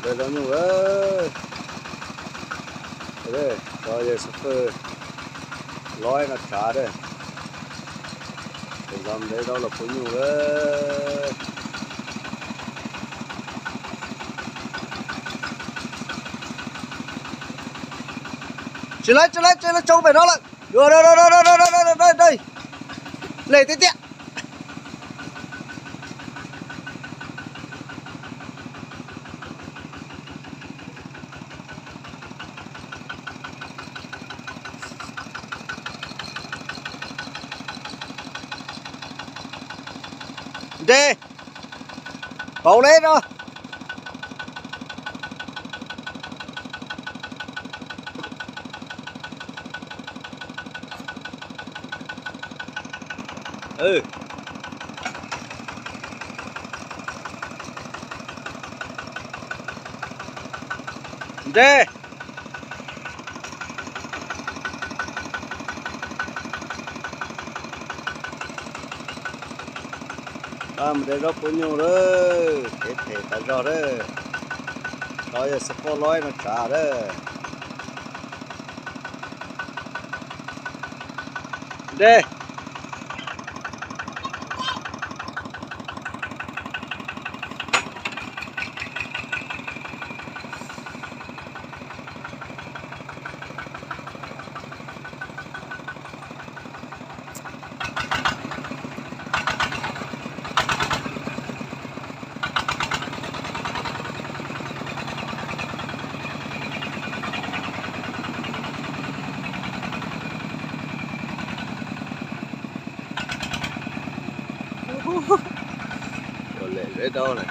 Ntev zaub nyuj, rau yawg xab fwj loib no tsav, ntev zaub los pub nyuj. Tsis lawv, tsis lawv, tsis lawv, tsoo pem no lawm. Lem tiag tiag. Nres, pauv li no. Nres. Mus de zaub pub nyuj lawm, kev phem tas zog lawm. Rau yawg xab fwj loib no tsav lawm. Nres. Ua lem zeb dawb lawm.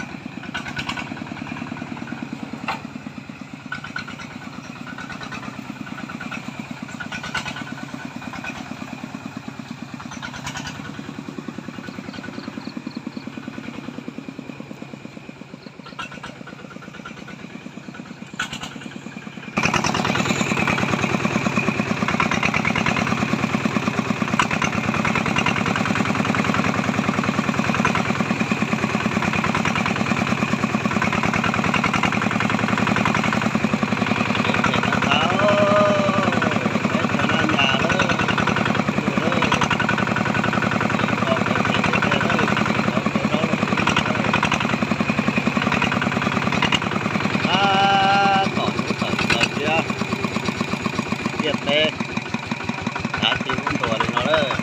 Tab tom mus tawm plaws thiab, tiaj teb, tav ci lub ntuas li no lawm.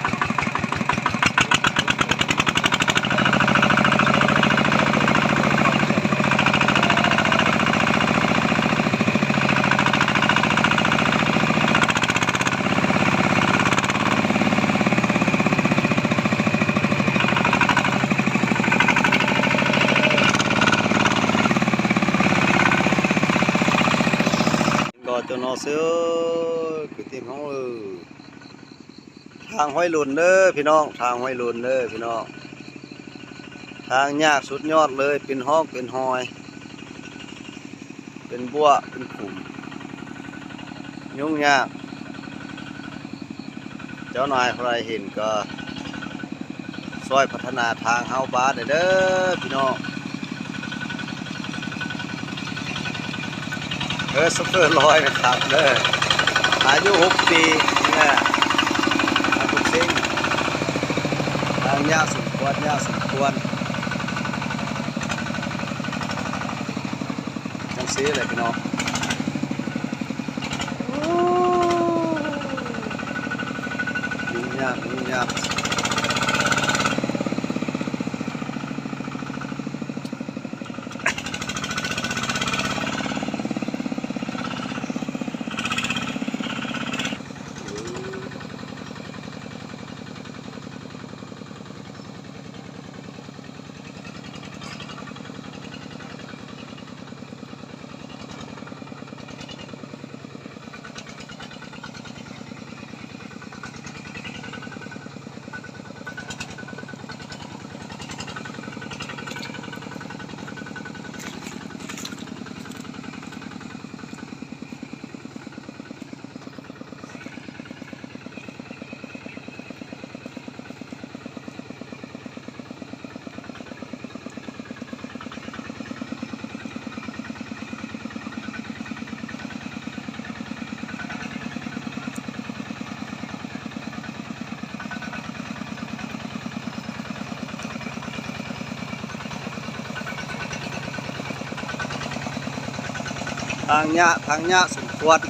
Nkaus cov no xwb, kwv tij Hmoob. Thaj Huaib Lus nawb phim nooj, thaj Huaib Lus nawb phim nooj. Thaj nyaj sut nyoj lawm, pes hob pes hoi, pes npuaj pes khum, nyoob nyaj. Cov no hais hu lais him kom soi pha tha nas thaj hauv npab dawm dawb phim nooj. Xab fwj loib no tham lawm, ayu hauv pes na, tus xeeb, nyaj xum kuan, nyaj xum kuan. Cov xib lawm phim nooj. Nyoob nyaj, nyoob nyaj. Thang Nham, Thang Nham Xeem Khuam.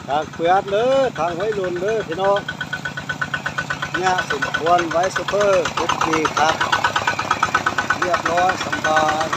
Thang Khuam lawm, Thang Huaib Lus lawm thiab no. Nham Xeem Khuam, Huaib Super, Phúc Kỳ Thắng. Ria loj sab npas.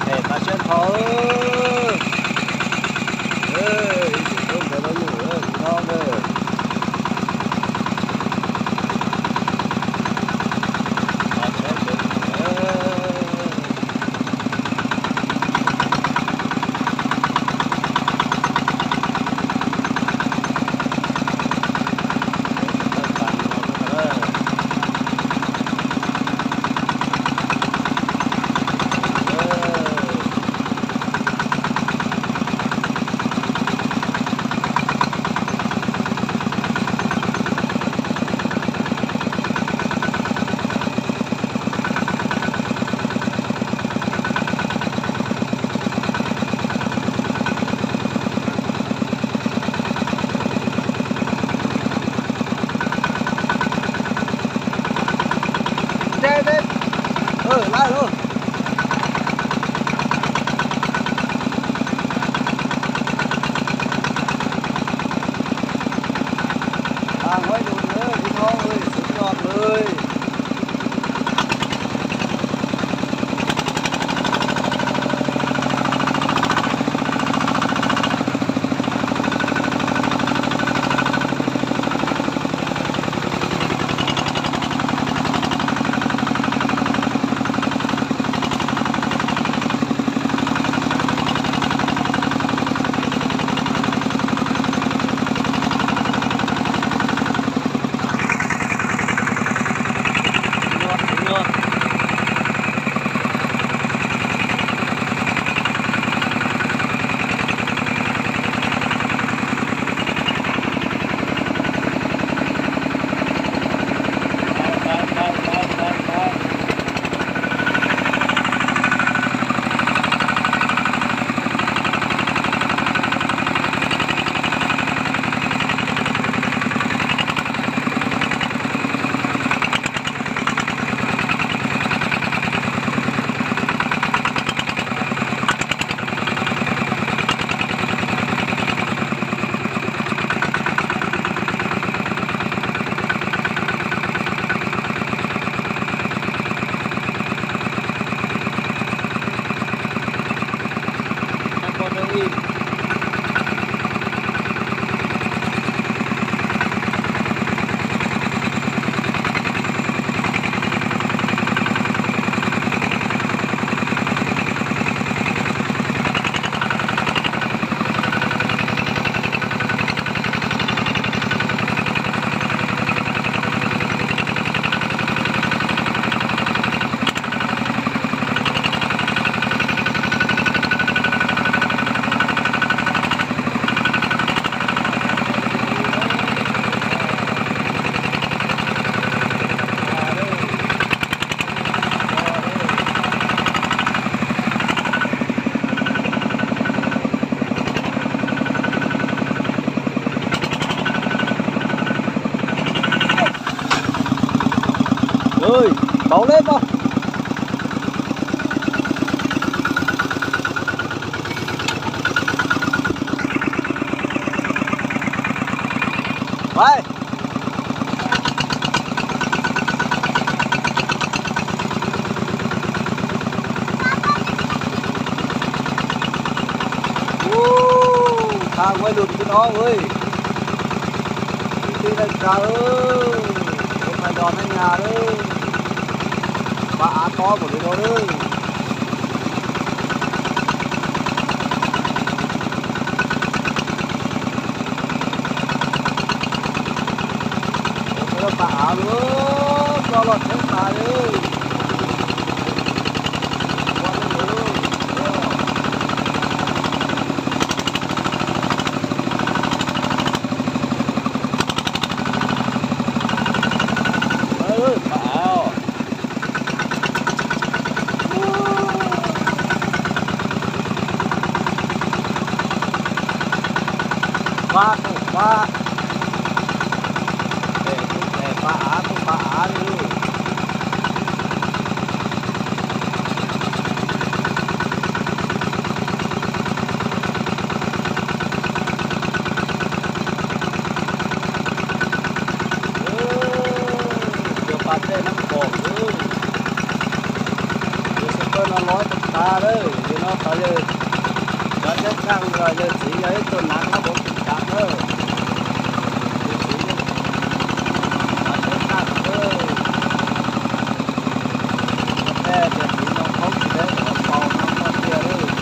Phem tas siab nthos. Ib tsoom tub ntawd los yug no na. Pauv leb mog. Pais. Tha ua lug tim no, tim no tsav, ua pais los na nyas lawm, pab av tob npaum li no lawm. Pab av lawm, koj los tsheb tas li. Pab, pab, pab av, pab av li. Cov pas tej no npog lawm. Yog xub pawg no lov tas lawm, yog no qhov yawg cov teb tag los yawg txiv yog ib tug nav kab npaum tus kav lawm. Yawg txiv cov teb tag lawm. Tej tias txiv no qhaub tsis deb los paus no muaj tiag lawm.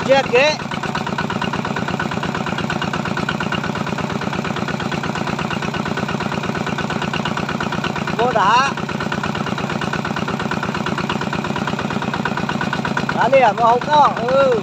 Ntsia kev. Muab dam. Kav liam mus hauv koj.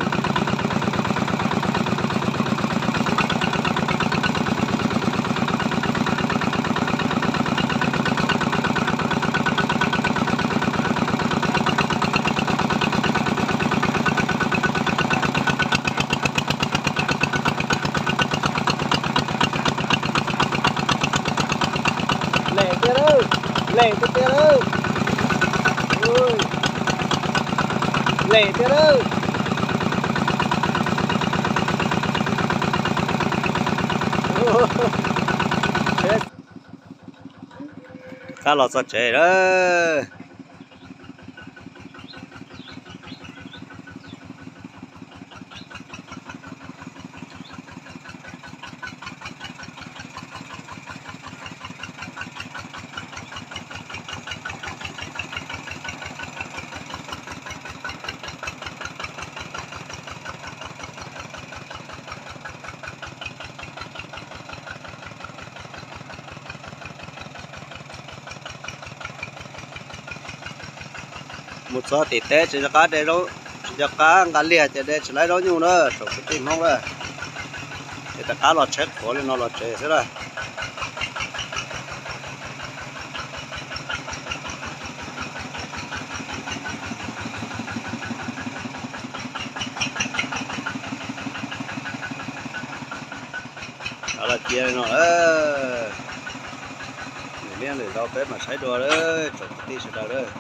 Lem tiag lawm, lem tiag tiag lawm. Lem tiag lawm. Rov qab los txog tsev lawm. Mus txog tim teb tsis nco qab de, tsis nco qab nqa liag ces de tsis laib zaub nyuj na, saum kwv tij Hmoob na. Ces rov qab los tsheb qhuav li no los tsev xwb na. Li no lawm, lwm niaj lwm zaus peb mam saib dua lawm tsoom kwv tij sawv daws lawm.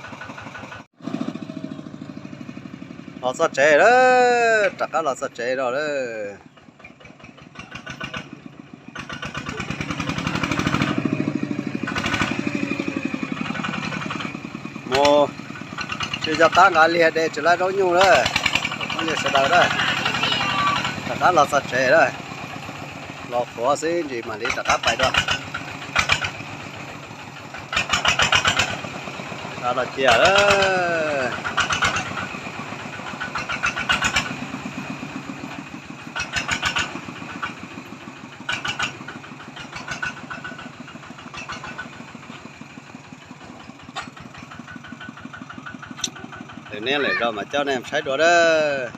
Los txog tsev lawm, rov qab los txog tsev no lawm. Mus, tsis nco qab nqa liag de tsis laib zaub nyuj lawm, phooj ywg sawv daws lawm. Rov qab los txog tsev lawm, los qhuav xwb ntsis mam li rov qab pais dua. Rov los cia lawm. Lwm niaj lwm zaus mam coj nej saib dua lawm.